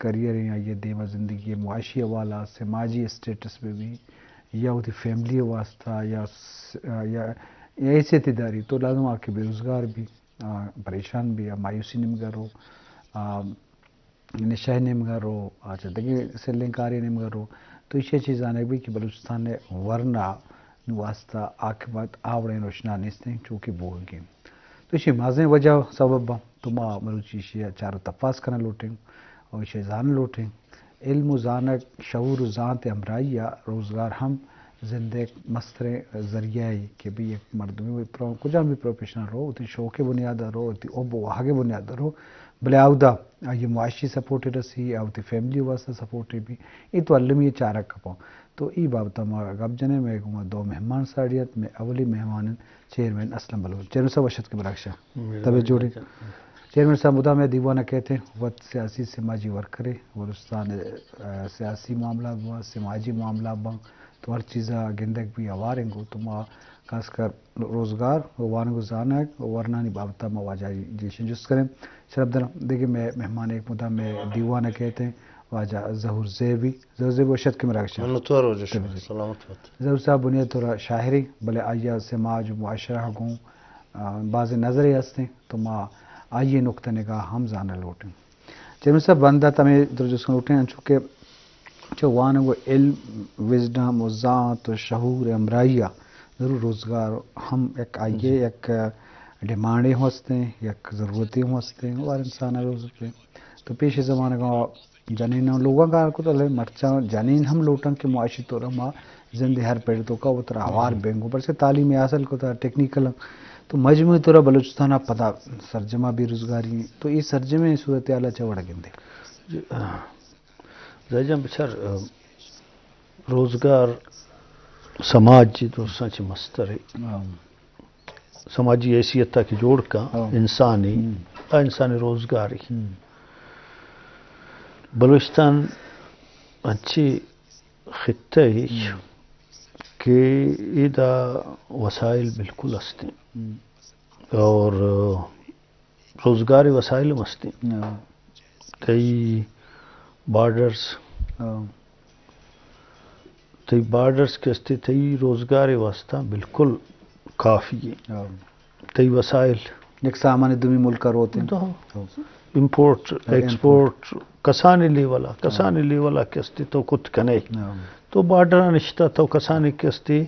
کریئر ایں، آئی ءِ دیم ءَ زندگی ءِ معاشی حوالہ، سماجی اسٹیٹس بہ بی یا وتی فیملی ءِ واسطہ یا س-، یا، یا حیثیت داری، تو لازم آ کہ بے روزگار بی، آ، پریشان بی، آ مایوسی نیمگ ءَ رو، آ، نشہ ءِ نیمگ ءَ رو، آ چہ دگہ سلیں کارے نیمگ ءَ رو، تو ایشی ءَ چہ زانگ بی کہ بلوچستان ءِ ورنا نوں واسطہ حاکمیت آ وڑیں روشنا نیست ایں، چو کہ بوگ ءَ ایں۔ تو ایشی مازیں وجہ سبب باں، تو ما مروچی ایشی ءَ چار ءُ تپاس کنگ لوٹیں اور ایشی ءَ زانگ لوٹیں۔ علم ءُ زانگ، شعور ءُ زانت ءِ ہمراہی ءَ روزگار ہم زند ءِ یک مستریں ذریعہ ے کہ بی یک مردمے پرو-، کجام بی پروفیشن ءَ رو، وتی شوق ءِ بنیاد ءَ رو، وتی حب ءُ واہگ ءِ بنیاد ءَ رو، بلے اودا آئی ءَ معاشی سپورٹ رسی، آ وتی فیملی ءِ واسطہ سپورٹ بی، اے تو المی ءَ چارگ کپاں۔ تو اے بابت ءَ ما گپ جنیں، مئے گوما دو مہمان ساڑی ات، مئے اولی مہمان انت چیئرمین اسلم بلوچ۔ چیئرمین صاحب وش اتکے مراگش ءَ۔ تبے جوڑے۔ چیئرمین صاحب مدام مئے دیوان ءَ کئیت، وت سیاسی سماجی ورکرے، بلوچستان ءِ، آ، سیاسی معاملات باں، سماجی معاملات باں، تو ہر چیز ءَ گندگ بی ہوار انگو، تو ما خاص کر روزگار ءُ وانگ ءُ زانگ ءُ ورنانی بابت ءَ ما واجہ جیشن جست کنیں۔ شرپ دراں دگہ مئے مہمان ایک مدام مئے دیوان ءَ کئیت ایں، واجہ ظہور زیبی۔ ظہور زیبی وش اتکے مراگش ءَ۔ منتوار واجہ شما، سلامت بات۔ ظہور صاحب بنیاد طور ءَ شاعرے، بلے آئی ءَ سماج ءُ معاشرہ ءَ گوں، آ، بازیں نظرے ہست ایں، تو ما آئی ءِ نقطہ نگاہ ہم زانگ لوٹیں۔ چیئرمین صاحب، بندات ہمے در جست کنگ لوٹیں، انچو کہ چہ وانگ ءُ علم، وزڈم ءُ زانت ءُ شعور ءِ ہمراہی ءَ ضرور روزگار ہم یک آئی ءِ یک ڈیمانڈے ہوں ہست ایں، یک ضرورتے ہوں ہست ایں، ہر انسان ءَ ضرورت ایں۔ تو پیش زمانگ ءَ جنین ہم لوگاں کار کت، بلے مرچاں جنین ہم لوٹاں کہ معاشی طور ءَ ما زند ءِ ہر پڑ ءِ توکا وترا ہوار بیں گوں، پرچہ تعلیم ءَ حاصل کتا، ٹیکنیکل ہم۔ تو مجموعی طور ءَ بلوچستان ءَ پدا سرجم ءَ بے روزگاری، تو اے سرجمیں صورتحال ءَ چہ وڑ ءَ گندے؟ جی، آ، زاہد جان بچار، آ، روزگار سماج چی درساں چی مسترے۔ سماجی حیثیت ءَ کہ جوڑ کن انسانی، آ انسانی روزگاری۔ بلوچستان انچیں خطہ ے کہ ادا وسائل بالکل ہست ایں اور روزگار ءِ وسائل ہم ہست ایں۔ تئی بارڈرز، تئی بارڈرز کہ ہست ایں، تئی روزگار ءِ واسطہ بالکل کافی ایں۔ تئی وسائل یک سامان دومی ملک ءَ روت ایں۔ امپورٹ، ایکسپورٹ، کسانیں لیول ءَ، کسانیں لیول ءَ کہ ہست ایں تو کت کنے۔ تو بارڈر ءَ نشتہ تو کسانیں کہ ہست ایں،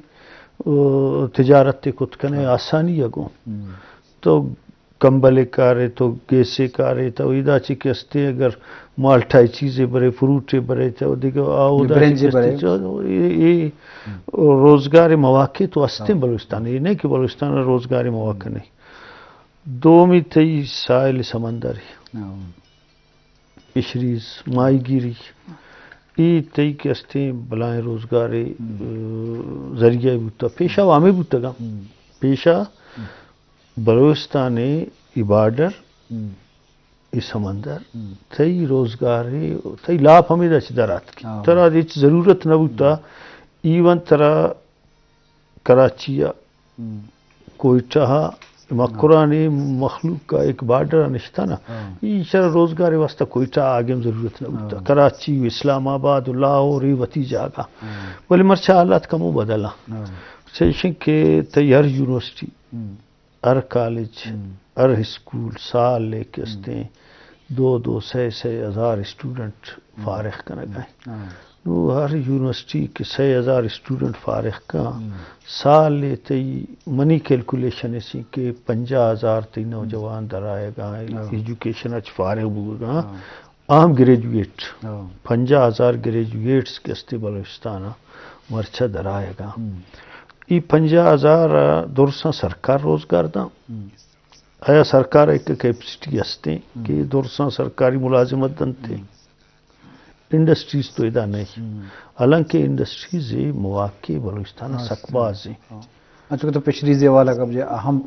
او، تجارت ءَ کت کنے آسانی ءَ گوں۔ تو کمبلے کارے، تو گیسے کارے، تو ادا چی کہ ہست ایں، اگر مالٹائی چیزے برے، فروٹے برے، تو دگہ آ ادا چی کہ ہست ایں، تو اے، اے روزگار ءِ مواقع تو ہست ایں بلوچستان ءَ، اے نہ کہ بلوچستان ءَ روزگار ءِ مواقع نہ ایں۔ دومی تئی ساحل سمندر، فشریز، ماہی گیری، اے تئی کہ ہست ایں بلائیں روزگار ءِ، آ، ذریعہ بوتا۔ پیشہ ہمے بوتگاں۔ پیشہ بلوچستان ءِ اے بارڈر، اے سمندر، تئی روزگار ءِ، تئی لاپ ہمیدا چہ در آتکی۔ ترا ہچ ضرورت نہ بوتا، ایون ترا کراچی ءَ، کوئٹہ ءَ، مکران ءِ مخلوق ءَ یک بارڈر ءَ نشتہ نا، ایشرا روزگار ءِ واسطہ کوئٹہ ءَ آگے ہم ضرورت نہ بوتا۔ کراچی ءُ اسلام آباد ءُ لاہور ءُ وتی جاگہ۔ بلے مرچا حالات کمو بدل آں۔ چہ ایشیں کہ تئی ہر یونیورسٹی، ہر کالج، ہر اسکول سال ءَ کہ ہست ایں، دو دو، سئے سئے ہزار اسٹوڈنٹ فارغ کنگ ءَ ایں۔ نوں ہر یونیورسٹی کہ سئے ہزار اسٹوڈنٹ فارغ کن، سال ءَ تئی منی کیلکولیشن ایش ایں کہ پنجاہ ہزار تئی نوجوان در آیگ ءَ ایں، ایجوکیشن ءَ چہ فارغ بوگ ءَ ایں۔ عام گریجویٹ، پنجاہ ہزار گریجویٹس کہ ہست ایں بلوچستان ءَ مرچا در آیگ ءَ ایں۔ اے پنجاہ ہزار ءَ درساں سرکار روزگار داں؟ آیا سرکار ءَ یک کیپیسٹی ہست ایں کہ درساں سرکاری ملازمت دنت؟ انڈسٹریز تو ادا نہ ایں۔ حالانکہ انڈسٹریز ءِ مواقع بلوچستان ءَ سک باز ایں۔ انچو کہ تو فشریز ءِ حوالہ ءَ گپ جت، اہم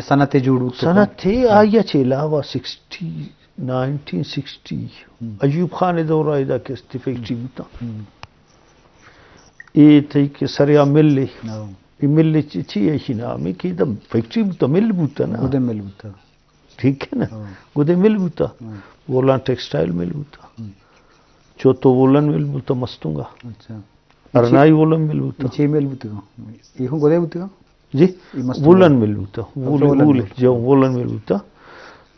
صنعت جوڑ بوت۔ صنعت ءَ آئی ءَ چہ علاوہ سکسٹی، نائنٹین سکسٹی، ایوب خان ءِ دور ءَ ادا کہ ہست ایں فیکٹری بوتاں۔ اے تئی کہ سریا مل ایں۔ اے مل چی، چی ایشی نام ایں کہ ادا فیکٹری بوتا، مل بوتا نا۔ گدے مل بوتا۔ ٹھیک ہے نا؟ گدے مل بوتا۔ بولان ٹیکسٹائل مل بوتا۔ چوتو وولن مل بوتا مستونگا۔ اچھا۔ ارنائی وولن مل بوتا۔ چی مل بوتا؟ یہ ہوں گدے بوتا؟ جی؟ یہ مستونگ وولن مل بوتا۔ اچھا، وول-، وولن وول-، مل۔ جو وولن مل بوتا۔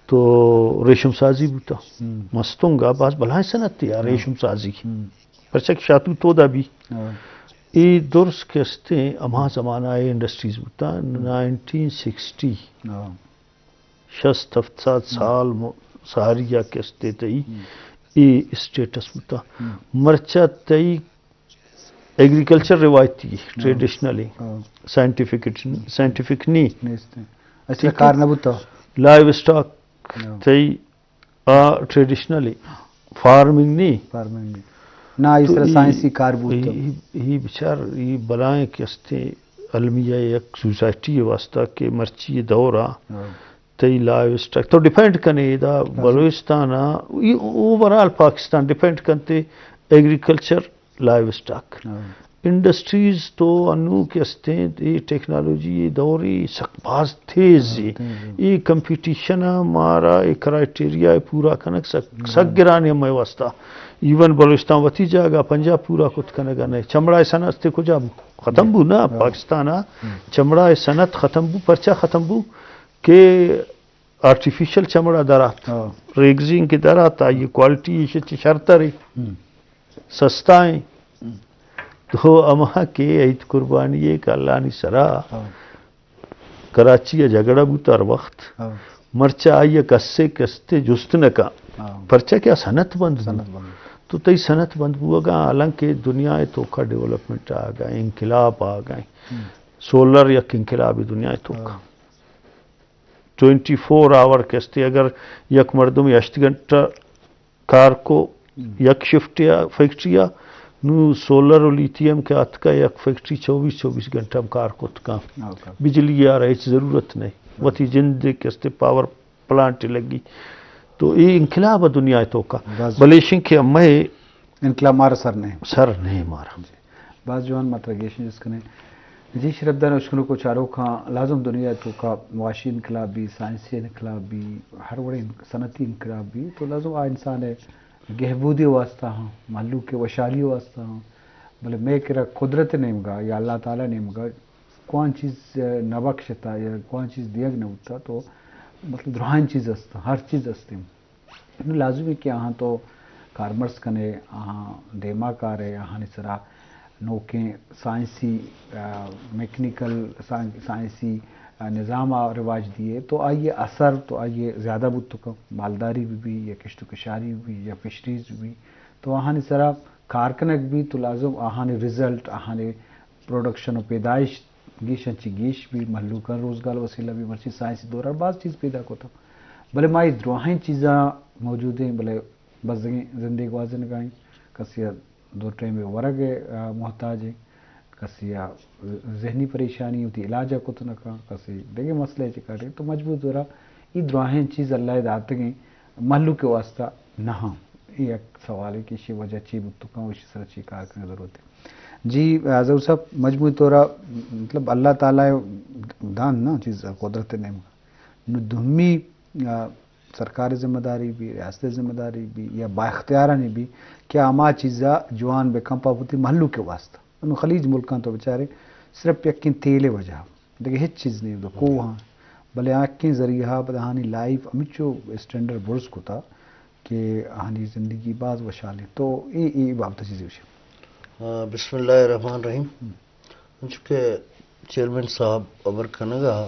تو ریشم سازی بوتا۔ ہم۔ مستونگا باز بلائیں صنعت تھی، ہاں۔ ریشم سازی۔ ہم۔ پرچہ کہ شاتو تودا بھی۔ ہاں۔ اے درس کہ استیں، ہما زمانہ اے انڈسٹریز بوتا، ہم۔ نائنٹین سکسٹی۔ ہاں۔ شست ہفت سال، ہم۔ سال م-، ساری یا کہ استے تئی، ہم۔ اے اسٹیٹس بوتا۔ ہم۔ مرچا تئی ایگریکلچر روایتی، ہاں۔ ٹریڈیشنل ہے۔ ہاں۔ سائنٹیفک، سائنٹیفک نہیں۔ نیست ہے۔ اصل ٹھیک ہے؟ کار نہ بوتا۔ لائیو اسٹاک ہاں۔ تئی آ ٹریڈیشنل ہے۔ فارمنگ نہیں۔ فارمنگ نہیں۔ نہ اس تو طرح ای، سائنسی کار بوتا۔ ای، ای بچار، ای بلائیں کہ استے المیہ یک سوسائٹی واسطہ کہ مرچی دور آ ہاں۔ تئی لائیو اسٹاک تو ڈیپینڈ کنے دا ہاں۔ بلوچستان آ، ای اوورآل پاکستان ڈیپینڈ کنتے ایگریکلچر لائیو اسٹاک۔ ہاں۔ انڈسٹریز تو انو کہ استیں، اے ٹیکنالوجی اے دور اے سک باز تیز ہاں، اے۔ تیز اے۔ اے کمپیٹیشن ء مارا اے کرائٹیریا ء پورا کنگ سک، ہاں۔ سک گران اے مئے واسطہ۔ ایون بلوچستان وتی جاگہ پنجاب پورا کت کنگ ء نہ۔ چمڑا ء صنعت تے کجا بو؟ ختم بو نا ہاں۔ پاکستان ء۔ ہاں۔ چمڑا ء صنعت ختم بو، پرچا ختم بو کہ آرٹیفیشل چمڑا درات۔ ہاں۔ ریگزین کہ درات، آئی کوالٹی ایش چہ شرتر اے۔ ہم۔ سستا ایں۔ ہم۔ تو ہما کہ عید قربانی اے کہ اللہ نی سرا ہاں۔ کراچی ء جھگڑا بوت ہر وقت۔ ہاں۔ مرچا آئی ء کسے کستے جست نہ کن۔ ہاں۔ پرچا کہ آ صنعت بند بو۔ صنعت بند۔ تو تئی صنعت بند بوگا، حالانکہ دنیا ء توکا ڈیولپمنٹ آگا، انقلاب آگا۔ ہم۔ سولر یک انقلاب دنیا ء توکا۔ ہاں۔ ٹوئنٹی فور آور کہ استے، اگر یک مردم ہشت گھنٹہ کار کو، ہم۔ یک شفٹ یا فیکٹری آ، نو سولر و لیتھیم کہ آتکا یک فیکٹری چوبیس، چوبیس گھنٹہ ہم کار کت کن۔ اوکے۔ بجلی آرا ہچ ضرورت نہیں۔ ہم۔ وتی جند کہ استے پاور پلانٹ لگی۔ تو اے انقلاب ہے دنیا توکا۔ بس۔ بلے شنکہ ہمے انقلاب مارا سر نہیں۔ سر نہیں مارا۔ جی۔ باز جوان مطلب گیشن جس کنے۔ جی شرفدار اشکنوکو چاروکاں، لازم دنیا توکا معاشی انقلاب بی، سائنسی انقلاب بی، ہر وڑیں صنعتی انقلاب بی، تو لازم آ انسان ء گہبودی واسطہ ہاں، مہلوک ء وشحالی واسطہ ہاں، بلے مئے کرا قدرت نیمگا یا اللہ تعالی نیمگا کوان چیز نہ بخشتا یا کوان چیز دیگ نہ بوتا تو مطلب درائیں چیز است، ہر چیز است۔ نوں لازمی کہ آہاں تو کارمرز کنے، آہاں دیما کارے، آہانی سرا نوکیں سائنسی، آ، میکینیکل سائن-، سائنسی، آ، نظام آ رواج دیے تو آئی اثر تو آئی زیادہ بوت کن، مالداری بہ بی یا کشت و کشاری بہ بی یا فشریز بہ بی تو آہانی سرا کار کنگ بی تو لازم آہانی رزلٹ، آہانی پروڈکشن و پیدائش گیشاں چہ گیش بی، مہلوکاں روزگار وسیلہ بی، مرچی سائنسی دورا باز چیز پیدا کتا۔ بلے ما اے دراہیں چیزاں موجود ایں، بلے بزگیں زندے گوازینگا ایں، کسے ء دو ٹائم ورگ ء، آ، محتاج ایں، کسے ء ذہنی پریشانی وتی علاج ء کت نہ کن، کسے دگہ مسئلہ ء چہ کاٹے، تو مجبور دورا اے دراہیں چیز اللہ ء داتگیں مہلوک ء واسطہ نہ ہاں۔ اے یک سوالے کہ ایشی وجہ چی بوت کن و ایشی سر چی کار کنگ ضرورت ہے۔ جی، آ، ظہور صاحب، مجموعی طور ء مطلب اللہ تعالی ء دان نا چیز قدرت ء نیمگا۔ نو دومی، آ، سرکار ء ذمہ داری بی، ریاست ء ذمہ داری بی یا با اختیارانی بی کہ ہما چیزا جوان بکن پہ وتی مہلوک ء واسطہ۔ انو خلیج ملکاں تو بچارے صرف یکیں تیل ء وجہ، دگہ ہچ چیز نہیں، کوہاں، بلے آ یکیں ذریعہ پدا آہانی لائف ہمچو اسٹینڈرڈ برز کتا کہ آہانی زندگی باز وشحال انت۔ تو اے، اے بابت چیزے گوشے۔ آ، بسم اللہ الرحمن الرحیم۔ انچو کہ چیئرمین صاحب ہبر کنگا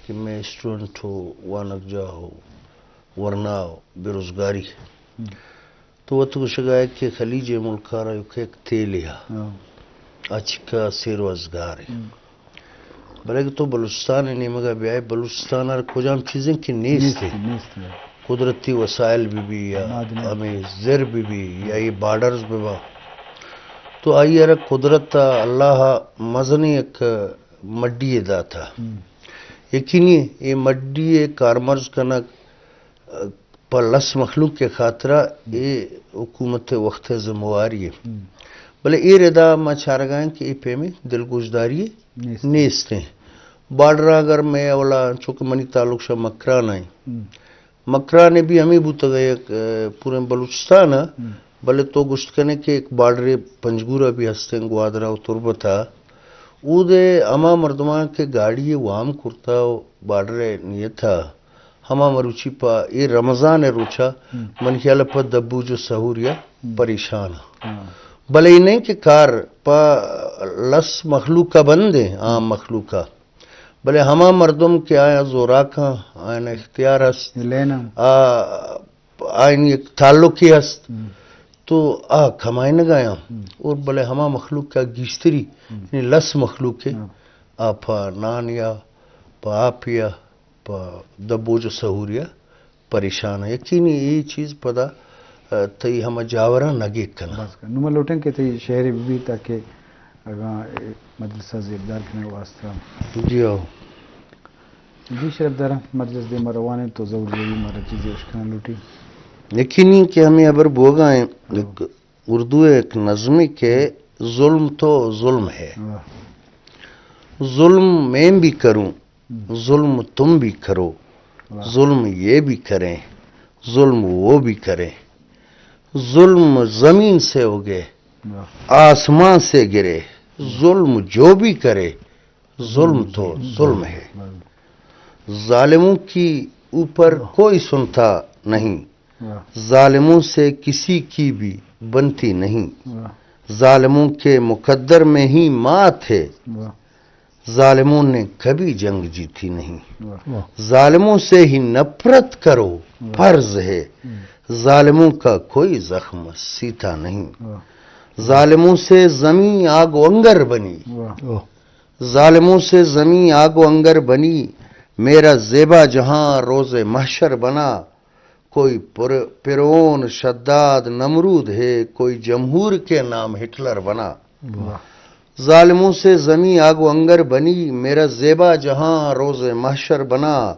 کہ مئے اسٹوڈنٹ و وانگجاہ و ورنا و بے روزگاری۔ ہم۔ تو وت گوشگا ئے کہ خلیج ملکارا یک یک تیلے آ۔ ہاں۔ اچکا سیر و ازگار ہے۔ ہم۔ بلے کہ تو بلوچستان نیمگا بیائے، بلوچستان ہر کجام چیزیں کہ نیست ہے۔ نیست، نیست ہے۔ قدرتی وسائل بی بی یا معدنیات۔ ہمیں زر بی بی یا یہ بارڈرز بی با۔ تو آئی ء را قدرت ء اللہ ء مزنیں یک مڈی یے داتا۔ ہم۔ یقینی اے مڈی یے کارمرز کنگ، ء، پہ لس مخلوق ء خاطرا ہم۔ اے حکومت ء وقت ء ذمہ واری ہے۔ ہم۔ بلے اے ردا ما چارگائیں کہ اے پیمیں دلگوشداری نیست۔ نیست ہیں۔ بارڈر اگر میں اولا چونکہ منی تعلق شاہ مکران ہیں۔ ہم۔ مکران ء بھی ہمیں بوتگ ء یک، ء، پوریں بلوچستان ء ہم۔ بلے تو گوشت کنے کہ ایک بارڈرے پنجگور ءَ بھی ہستیں، گوادر ءَ و تربت ءَ، اودے ہما مردماں کہ گاڑی ءَ وام کرتا و بارڈر ءِ نیت ءَ، ہما مروچی پہ اے رمضان ءِ روچ ءَ، ہم۔ من خیال ءَ پہ دبوج و سحوریا ہم۔ پریشان آں۔ ہاں۔ بلے اے نہیں کہ کار پہ لس مخلوق ءَ بند ایں، عام مخلوق ءَ۔ بلے ہما مردم کہ آیاں زوراکاں، آیاں اختیار ہست، یہ لین ہم۔ آ، آیانی یک تعلقے ہست، ہم۔ تو آ کمائینگ ءَ آیاں۔ ہم۔ اور بلے ہما مخلوق کہ گیشتری، ہم۔ یعنی لس مخلوق کہ ہاں۔ آ پہ نان یا پہ آپ یا پہ دبوج و سحوریا پریشان آں۔ یقینی اے چیز پدا، آ، تئی ہما جاوراں نگیگ کناں۔ بس کن۔ نوں من لوٹیں کہ تئی شعرے بہ بیت تاکہ اگاں اے مجلس ءَ زیبدار کنگ ءِ واسطہ۔ جی ہو۔ جی شرفدار، مجلس دیما روان انت، تو ضرور ضرور مارا چیزے اشکنگ لوٹی۔ یقینی کہ ہمے ہبر بوگا ہیں۔ ہاں۔ یک اردو ءِ یک نظمے کہ ظلم تو ظلم ہے۔ واہ۔ ظلم میں بھی کروں، ہم۔ ظلم تم بھی کرو، واہ۔ ظلم یہ بھی کریں، ظلم وہ بھی کریں، ظلم زمین سے اگے، واہ۔ آسمان سے گرے، ظلم جو بھی کرے، ظلم تو ظلم ہے۔ واہ۔ ظالموں کی اوپر واہ۔ کوئی سنتا نہیں، واہ۔ ظالموں سے کسی کی بھی بنتی نہیں۔ واہ۔ ظالموں کے مقدر میں ہی مات ہے۔ واہ۔ ظالموں نے کبھی جنگ جیتی نہیں۔ واہ۔ واہ۔ ظالموں سے ہی نفرت کرو، واہ۔ فرض ہے۔ ہم۔ ظالموں کا کوئی زخم سیتا نہیں۔ واہ۔ ظالموں سے زمین آگ و انگر بنی۔ واہ۔ واہ۔ ظالموں سے زمین آگ و انگر بنی، میرا زیبا جہاں روز محشر بنا۔ کوئی پر-، فرعون، شداد، نمرود ہے، کوئی جمہور کے نام ہٹلر بنا۔ واہ۔ ظالموں سے زمین آگ و انگر بنی، میرا زیبا جہاں روز محشر بنا۔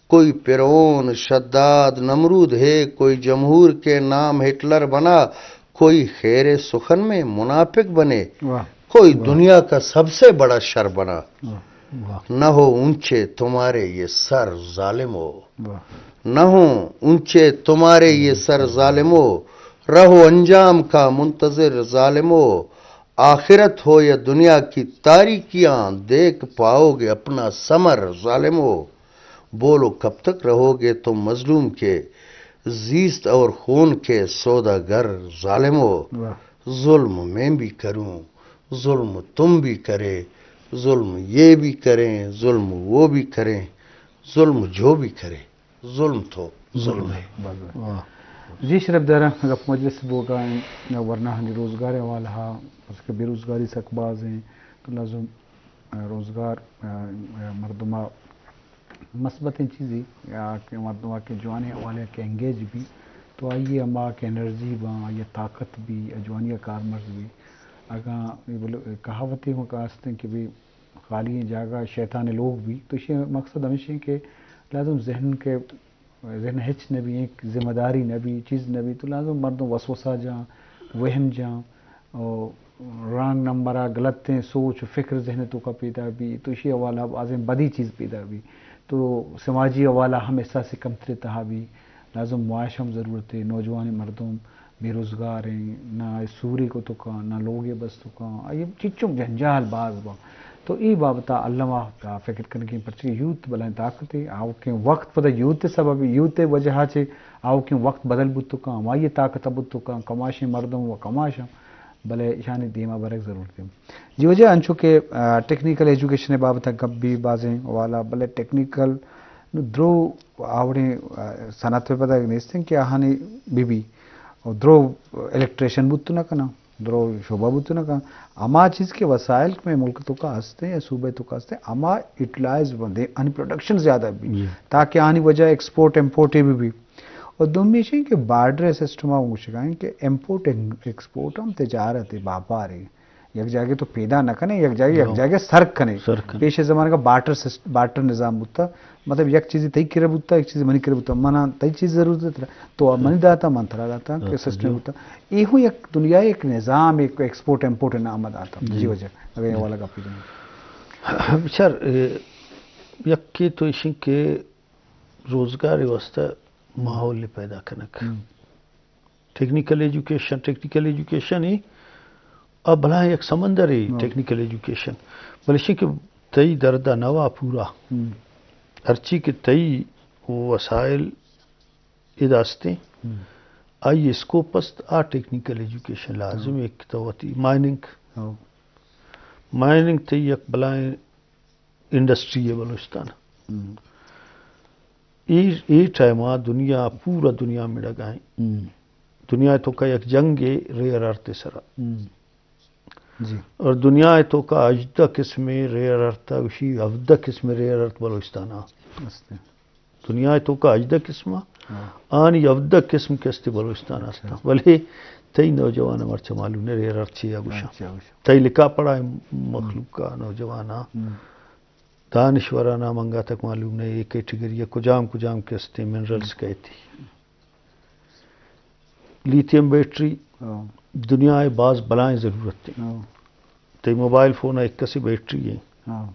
کوئی فرعون، شداد، نمرود ہے، کوئی جمہور کے نام ہٹلر بنا۔ کوئی خیر سخن میں منافق بنے، واہ۔ کوئی واہ۔ دنیا کا سب سے بڑا شر بنا۔ واہ۔ واہ۔ نہ ہو اونچے تمہارے یہ سر ظالمو۔ واہ۔ نہ ہو اونچے تمہارے یہ سر ظالمو۔ رہو انجام کا منتظر ظالمو۔ آخرت ہو یا دنیا کی تاریکیاں، دیکھ پاؤ گے اپنا ثمر ظالمو۔ بولو کب تک رہو گے تم مظلوم کے زیست اور خون کے سوداگر ظالمو۔ واہ۔ ظلم میں بھی کروں، ظلم تم بھی کرے، ظلم یہ بھی کریں، ظلم وہ بھی کریں، ظلم جو بھی کرے، ظلم تو ظلم ہے۔ واہ۔ جی شرفدار، گپ مجلس بوگا ہیں، ورناہانی روزگار حوالہ، بس کہ بے روزگاری سک باز ہیں، تو لازم روزگار، آ، آ، مردم ءَ مثبتیں چیزے یا کہ مردم ءَ کہ جوانیں حوالے ءَ کہ انگیج بی تو آئی ءِ ہما کہ انرجی باں، آئی ءِ طاقت بی، آ جوانی ءَ کارمرز بی۔ اگاں اے بلو-، کہاوتے ہم ہستیں کہ بی خالی جاگہ شیطان لوگ بی، تو ایشی مقصد ہمیش ہیں کہ لازم ذہن کہ ذہن ہچ نہ بی، یک ذمہ داری نہ بی، چیز نہ بی، تو لازم مردم وسوسہ جاں، وہم جاں، او رانگ نمبر ءَ غلطیں سوچ و فکر ذہن ءِ توکا پیدا بی، تو ایشی حوالہ بازیں بدی چیز پیدا بی، تو سماجی حوالہ ہم احساس کمتری تہا بی۔ لازم معاش ہم ضرورت ہے، نوجوان مردم بے روزگار ہیں، نہ سورے کتکاں، نہ لوگے بستکاں، آئی چچو جنجال باز باں۔ تو اے بابت ءَ الم ءَ فکر کنگی، پرچہ یوتھ بلائیں طاقتے، آؤکیں وقت پدا یوتھ ءِ سبب، یوتھ ءِ وجہ ءَ چہ آؤکیں وقت بدل بوتکاں، ہمائی ءِ طاقت ءَ بوتکاں، کماشیں مردم و کماش اَں، بلے ایشانی دیما برگ ضرورت اِنت۔ جی واجہ، انچو کہ، آ، ٹیکنیکل ایجوکیشن ءِ بابت ءَ گپ بی بازیں حوالہ، بلے ٹیکنیکل نوں درو آوڑیں، آ، صنعت پہ پدا نیست اِنت کہ آہانی بی بی، و درو الیکٹریشن بوت نہ کناں۔ درو شعبہ بوت نہ کن۔ ہما چیز کہ وسائل کہ مئے ملک ءِ توکا ہست ایں یا صوبہ ءِ توکا ہست ایں، ہما یوٹیلائز بندے، آنی پروڈکشن زیادہ بی، جی۔ تاکہ آنی وجہ ایکسپورٹ امپورٹ بی بی۔ اور دومی ایش ایں کہ بارڈر سسٹم ءَ گوشگا ایں کہ امپورٹ ایکسپورٹ ہم تجارت ہے، باپار ہے۔ یک جاگے تو پیدا نہ کنے، یک جاگے، یک ہاں۔ جاگے سر کنے۔ سر کنے۔ پیش زمانہ کا بارٹر سسٹ-، بارٹر نظام بوتا۔ مطلب، یک چیزے تئی کرا بوتا، یک چیزے منی کرا بوتا، منا تئی چیز ضرورت ہے، تو منی داتا، من ترا داتا، کہ داتا، سسٹم جی۔ بوتا۔ اے ہوں یک دنیا، یک نظام، یک ایکسپورٹ امپورٹ نام داتا۔ جی۔ جی واجہ، اگر اے جی۔ حوالہ گپ جنیں۔ بچار، اے، یکی تو ایشی کہ روزگار واسطہ ماحول پیدا کنگ۔ ہم۔ ٹیکنیکل ایجوکیشن، ٹیکنیکل ایجوکیشن ای ءَ بلاہیں یک سمندرے، ہاں۔ ٹیکنیکل ایجوکیشن۔ بلے ایشی کہ تئی درد ءَ نوا پورا۔ ہم۔ ہرچی کہ تئی وسائل ادا استیں، ہم۔ آئی اسکوپ است، آ ٹیکنیکل ایجوکیشن لازم ہاں۔ ہے کہ تو وتی مائننگ، ہاں۔ مائننگ تئی یک بلاہیں انڈسٹری ہے بلوچستان۔ ہم۔ اے، اے ٹائم ءَ دنیا، پورا دنیا مڑگ ءَ ایں۔ ہم۔ دنیا ءِ توکا یک جنگ ہے ریئر ارتھ ءِ سرا۔ ہم۔ جی۔ اور دنیا ءِ توکا ہژدہ قسم ریئر ارتھ ءَ، گوشی ہفدہ قسم ریئر ارتھ بلوچستان ءَ۔ است۔ دنیا ءِ توکا ہژدہ قسم ءَ، ہاں۔ آنی ہفدہ قسم کہ است بلوچستان ءَ است۔ اچھا۔ بلے تئی نوجوان ءَ مرچی معلوم نہ ریئر ارتھ چیا گوشاں۔ اچھا، اچھا۔ تئی لکھا پڑھا مخلوق ءَ، نوجوان ءَ، ہم۔ دانشور ءَ نام انگا تک معلوم نہ اے کیٹیگری ءَ کجام کجام کہ استیں منرلز کئیتی۔ لیتھیم بیٹری ہاں۔ دنیا ءِ باز بلاہیں ضرورت ہے۔ ہاں۔ تئی موبائل فون ءَ یک کسے بیٹری ہے۔ ہاں۔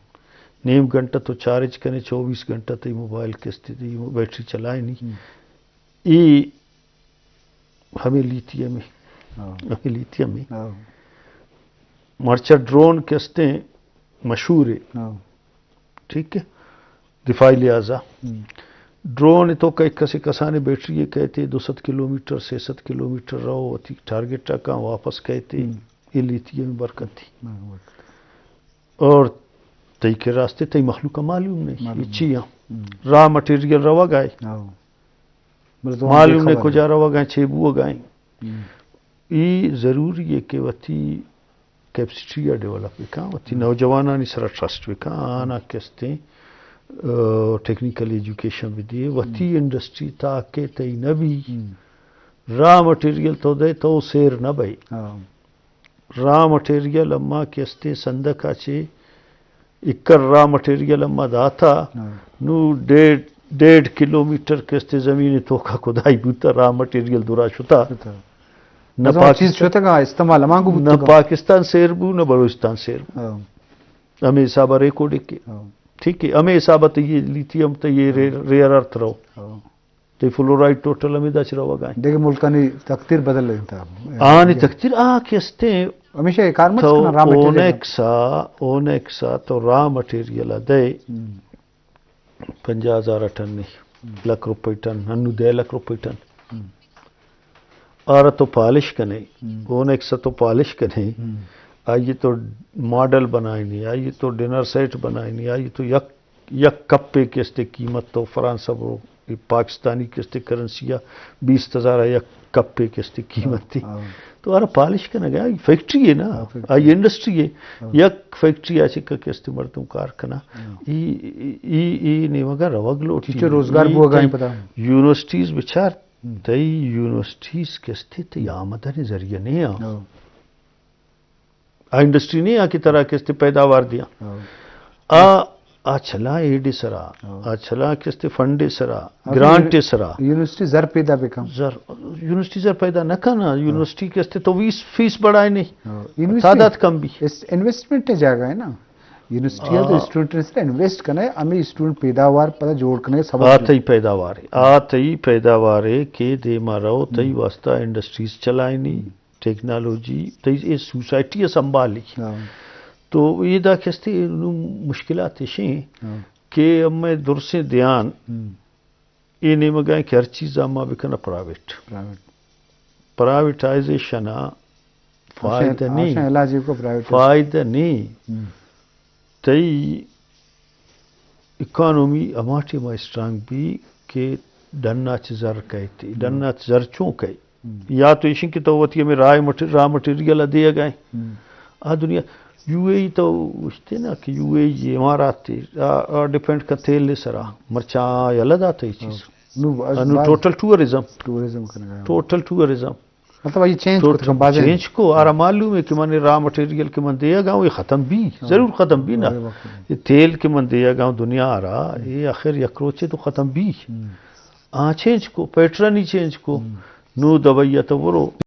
نیم گھنٹہ تو چارج کنے، چوبیس گھنٹہ تئی موبائل کہ است، تئی بیٹری چلائے نہیں۔ ہم۔ اے ہمے لیتھیم ہے۔ ہاں۔ ہمے لیتھیم ہے۔ ہاں۔ مرچی ڈرون کہ استیں مشہور ہے۔ ہاں۔ ٹھیک ہے؟ دفاعی لحاظ ءَ۔ ہم۔ ڈرون ءِ توکا یک کسے کسانیں بیٹری یے کئیت، دو سد کلومیٹر، سے سد کلومیٹر رو، وتی ٹارگٹ ءَ کاں واپس کئیت، ہم۔ اے لیتھیم برکت ایں۔ ہاں، برکت۔ اور تئی کہ راستے تئی مخلوق ءَ معلوم نہیں، معلوم اے چی ایں۔ ہم۔ را مٹیریل روگ ءَ ایں۔ ہاں۔ بلے زبان معلوم بے نہیں خبر کجا ہے۔ روگ ءَ ایں، چے بوگ ءَ ایں۔ ہم۔ اے ضروری ہے کہ وتی کیپیسٹی ءَ ڈیولپ بکاں، وتی ہم۔ نوجوانانی سرا ٹرسٹ بکاں، آناں کہ استیں، آ، ٹیکنیکل ایجوکیشن بدیے، وتی ہم۔ انڈسٹری تاکہ تئی نہ بی۔ ہم۔ را مٹیریل تو دے تو سیر نہ بئے۔ ہاں۔ را مٹیریل اما کہ استیں صندوق ءَ چے اکر را مٹیریل اما داتا، ہاں۔ نو ڈیڑھ، ڈیڑھ کلومیٹر کہ استیں زمین ءِ توکا کدائی بوتا، را مٹیریل درا شتا۔ شتا۔ نہ مطلب، پاکستان، چیز شتگا، استعمال ہمانگو نہ بوتگا۔ پاکستان سیر بو، نہ بلوچستان سیر بو۔ ہاں۔ ہمے حساب ءَ ریکارڈ کے۔ ہاں۔ ٹھیک ہے، ہمے حساب ءَ تئی لیتھیم، تئی رے-، ریئر ارتھ رو۔ ہاں۔ تئی فلورائیڈ ٹوٹل ہمے داچ روگ ءَ ایں۔ دگہ ملکانی تقدیر بدل انت۔ آنی تقدیر آ کہ استیں۔ ہمیشہ اے کار مچ تو کناں، را مٹیریل۔ اونیکس ءَ، اونیکس ءَ تو را مٹیریل ءَ دئے۔ ہم۔ پنجاہ ہزار ٹن نہیں، ہم۔ لکھ روپے ٹن، انو دہ لکھ روپے ٹن۔ ہم۔ آرا تو پالش کنے، ہم۔ اونیکس ءَ تو پالش کنے، ہم۔ آئی تو ماڈل بنائینی، آئی تو ڈنر سیٹ بنائینی، آئی تو یک، یک کپے کہ استیں قیمت تو فرانس ءَ برو، اے پاکستانی کہ استیں کرنسی ءَ بیست ہزار ءَ یک کپے کہ استیں قیمت تھی۔ ہاں۔ تو آرا پالش کنگ ءَ، آئی فیکٹری ہے نا، ہاں، فیکٹری۔ آئی انڈسٹری ہے۔ ہاں۔ یک فیکٹری ءَ چہ کہ استیں مردم کار کناں۔ ہاں۔ ای، ای، ای نیمگ ءَ روگ لوٹی۔ چیچو روزگار ای بوگ ءَ ایں تئی پدا۔ یونیورسٹیز بچار، ہم۔ تئی یونیورسٹیز کہ استیں تئی آمدن ذریعہ نہیں آں۔ ہاں۔ آ انڈسٹری نہیں آ کہ ترا کہ استیں پیداوار دیاں۔ ہاں۔ آ، آ چلاں ایڈ سرا، ہاں۔ آ چلاں کہ استیں فنڈ سرا، آ گرانٹ یونی-، سرا۔ یونیورسٹی زر پیدا بکن۔ زر، یونیورسٹی زر پیدا نہ کنا، ہاں۔ یونیورسٹی کہ استیں تو فیس، فیس بڑھائے نہیں۔ ہاں۔ یونیورسٹی تعداد کم بی۔ اس انویسٹمنٹ جاگہ ہے نا۔ یونیورسٹی ءَ تو ہاں۔ اسٹوڈنٹ سرا انویسٹ کنے، ہمے اسٹوڈنٹ پیداوار پدا جوڑ کنے سبب آ تئی پیداوار ہے۔ آ تئی پیداوار ہے کہ دیما رو، تئی ہم۔ واسطہ انڈسٹریز چلائینی۔ ہم۔ ٹیکنالوجی، تئی اے سوسائٹی ءَ سنبھالی۔ ہاں۔ تو اے دا کہ استیں نوں مشکلات ایش ایں ہاں۔ کہ ہمے درسیں دیان ہم۔ اے نیمگ ءَ ایں کہ ہر چیز ءَ ما بکناں پرائیویٹ۔ پرائیویٹ۔ پرائیویٹائزیشن ءَ فائدہ آشاں، نہیں۔ آشاں علاج کو پرائیویٹ۔ فائدہ نہیں۔ ہم۔ تئی اکانومی ہما ٹیم ءَ اسٹرانگ بی کہ ڈن ءَ چہ زر کئیت۔ ہم۔ ڈن ءَ چہ زر چون کئے؟ ہم۔ یا تو ایشی کہ تو وتی ہمے را مٹی-، را مٹیریل ءَ دیگ ءَ ئے۔ ہم۔ آ دنیا، یو اے ای تو گوشتے نا کہ یو اے ای امارات تے، آ، آ ڈیپینڈ کن تیل ءِ سرا۔ مرچاں یلہ داتا اے چیز۔ ہاں۔ نو، انو باز ٹوٹل ٹورازم۔ ٹورازم کنگا۔ ٹوٹل ٹورازم۔ مطلب، آئی چینج تو کت کن بازیں۔ چینج کو، آرا معلوم ہے کہ من را مٹیریل کہ من دیگ ءَ آں، اے ختم بی، ہاں۔ ضرور ختم بی نا۔ ضرور ختم۔ اے تیل کہ من دیگ ءَ آں دنیا ءَ را، ہم۔ اے آخر یک روچے تو ختم بی۔ ہم۔ آ چینج کو، پیٹرن ہی چینج کو۔ ہم۔ نو دبئی ءَ تو برو۔